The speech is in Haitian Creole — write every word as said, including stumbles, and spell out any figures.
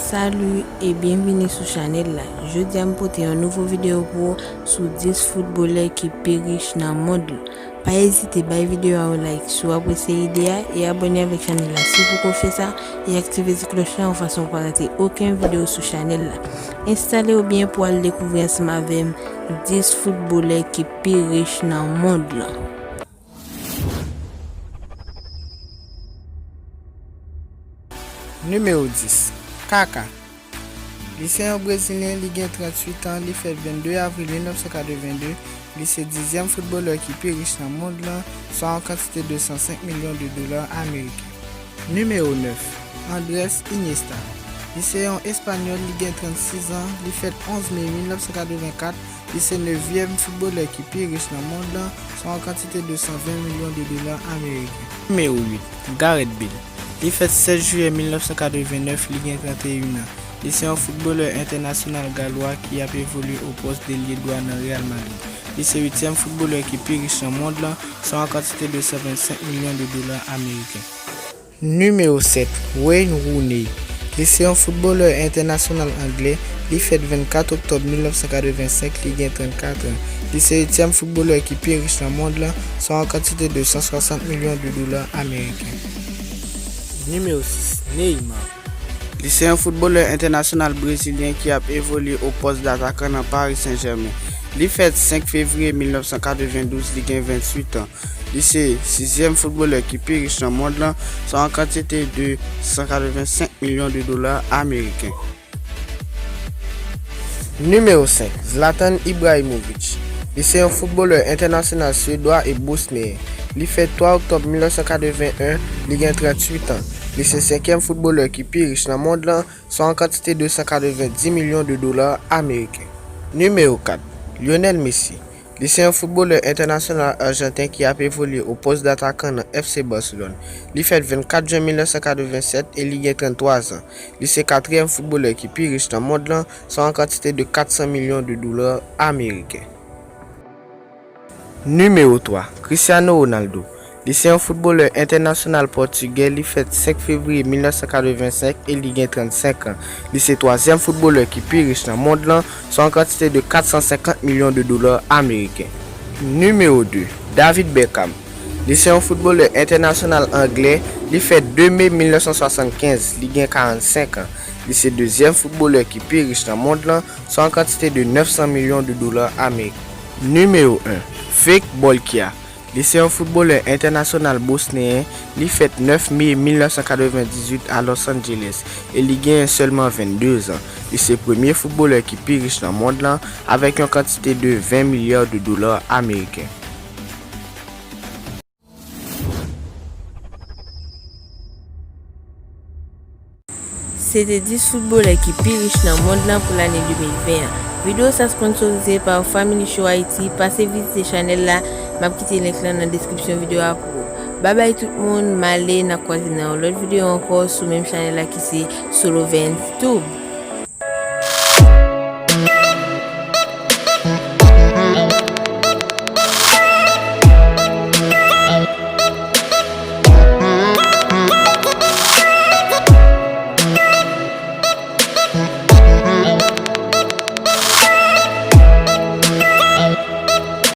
Salut e byenvini sou chanèl la. Jodi a m pote yon nouvo videyo pou ou sou dis foutbolè ki pi rich nan mond lan. Pa ezite bay videyo a yon like si w apresye ide a e abòne avèk chanèl la si w poko fè sa e aktive ti klòch la yon fason pou w pa rate okenn videyo sou chanèl la. Enstale w byen pou w al dekouvri ansanm avè m dis foutbolè ki pi rich nan mond lan. Nimewo dis, Kaka. Li se yon Brezilyen, li gen tranntuit an, li fèt vennde avril mil nèf san katrevenn de, li se dizyèm foutbolè ki pi rich nan mond lan, swa yon kantite de san senk milyon de dola ameriken. Nimewo nèf, Andrés Iniesta. Li se yon Espanyòl, li gen trannsis an, li fèt onz me mil nèf san katrevenn kat, li se nevyèm foutbolè ki pi rich nan mond lan, swa yon kantite de san ven milyon de dola ameriken. Nimewo uit, Gareth Bale. Li fèt sèz jiyè mil nèf san katrevenn nèf, li gen trannteyen an. Li se yon foutbolè entènasyonal galwa ki ap evolye o pòs de lye dwa nan Real Madrid. Li se uityèm foutbolè ki pi rich nan mond lan, swa yon kantite de san vennsenk milyon de dola ameriken. Nimewo sèt, Wayne Rooney. Li se yon foutbolè entènasyonal anglè. Li fèt vennkat oktòb mil nèf san katrevenn senk, li gen trannkat an. Li se uityèm foutbolè ki pi rich nan mond lan, swa yon kantite de san swasant milyon de dola ameriken. Nimewo sis, Neymar. Li se yon foutbolè entènasyonal brezilyen ki ap evolye o pòs datakan nan Paris Saint-Germain. Li fèt senk fevriye mil nèf san katrevendouz, li gen venntuit an. Li se sizyèm foutbolè ki pi rich nan mond lan, swa yon kantite de san katrevensenk milyon de dola ameriken. Nimewo senk, Zlatan Ibrahimovic. Li se yon foutbolè entènasyonal swedwa e bosnyen. Li fèt twa oktòb mil nèf san katrevenn en, li gen tranntuit an. Li se senkyèm foutbolè ki pi rich nan mond lan, swa yon kantite de san katrevenndis milyon de dola ameriken. Nimewo kat, Lionel Messi. Li se yon foutbolè entènasyonal ajanten ki ap evolye o pòs datakan nan F C Barcelone. Li fèt vennkat jen mil nèf san katrevennsèt e li gen tranntwa zan. Li se katriyèm foutbolè ki pi rich nan mond lan, swa yon kantite de kat san milyon de dola ameriken. Nimewo twa, Cristiano Ronaldo. Li se yon foutbolè entènasyonal pòtigè, li fèt senk fevriye mil nèf san katrevensenk e li gen trannsenk an. Li se twazyèm foutbolè ki pi rich nan mond lan, swa yon kantite de kat san senkant milyon de dola ameriken. Nimewo de, David Beckham. Li se yon foutbolè entènasyonal anglè, li fèt de me mil nèf san swasannkenz, li gen karannsenk an. Li se dezyèm foutbolè ki pi rich nan mond lan, swa yon kantite de nèf san milyon de dola ameriken. Nimewo en, Fake Bolkia. Li se yon foutbolè entènasyonal bosnyen, li fèt nèf me mil nèf san katrevendizuit a Los Angeles e li genyen sèlman vennde zan. Li se premye foutbolè ki pi rich nan mond lan avèk yon kantite de ven milya de dola ameriken. Se te dis foutbolè ki pi rich nan mond lan pou lane de mil ven an. Videyo sa sponsorize pa Family Show Haiti, pase vizite chanèl la, m ap kite link lan nan deskripsyon videyo a pou ou. Babay tout moun, m ale, n ap kwaze nan yon lòt videyo ankò sou menm chanèl la ki se Solovens Tube.